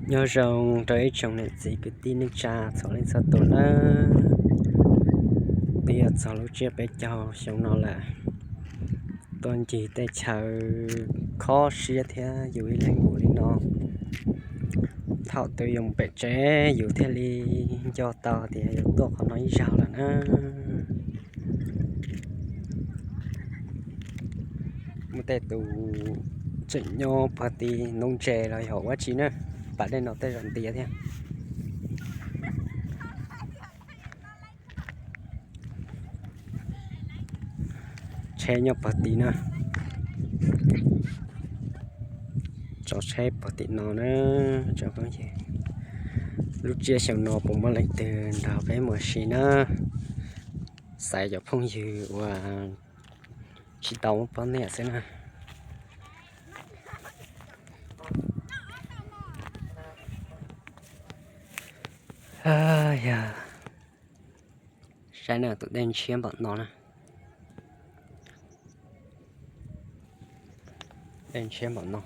Nyob zoo rau ib tsoom niam txiv kwv tij neej tsa txhua leej txhua tus nawb. Twb yog txog lub tsiab peb caug xyoo no lawm, tuaj ncig tej chaw khob siab thiab yus ib leeg mus li no. Thaum twg yus pem tsev yus thiaj li nco tau tias yus tuaj qhov no ib zaug lawm na. Muaj tej tus tseem nyob puag tim noob ntses los yog ua tsi na, pas dej no tej zaum ntiav thiab. Tsheb nyob puag tim na, tso tsheb puag tim no na. Lub tsiab xyoo no puas muaj leej twg nrog peb mus ua si na? Xaiv cov phooj ywg uas tsis tau muaj poj niam xwb na. Yog, saib na, tus dej ntshiab npaum no na. Dej ntshiab npaum no.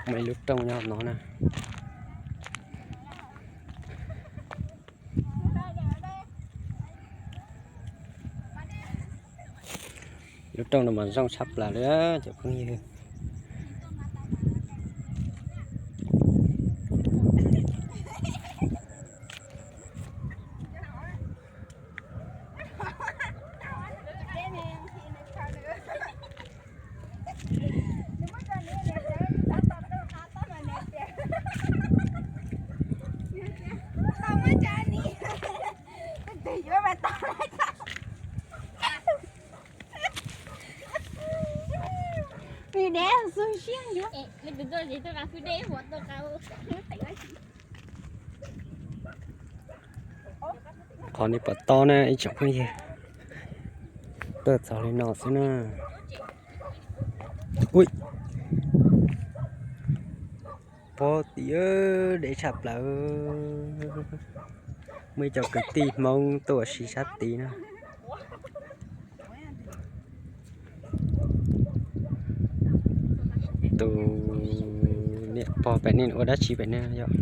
Muaj ib lub rooj nyob no na. Lub rooj no mas zoo tshaj plaws li cov phooj ywg. Qhov ni pom tob na ib tsoom phooj ywg, tuaj txog li no xwb na. Ui, pog tim dev tshaj plaws. Muaj ib co kwv tij Hmoob tuaj ua si sab tid na. Tus niam pog pem nej ua dab tsi pem ne yom?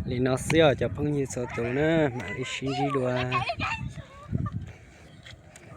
Li no xwb os cov phooj ywg txhua tus na, mam li sib ntsib dua.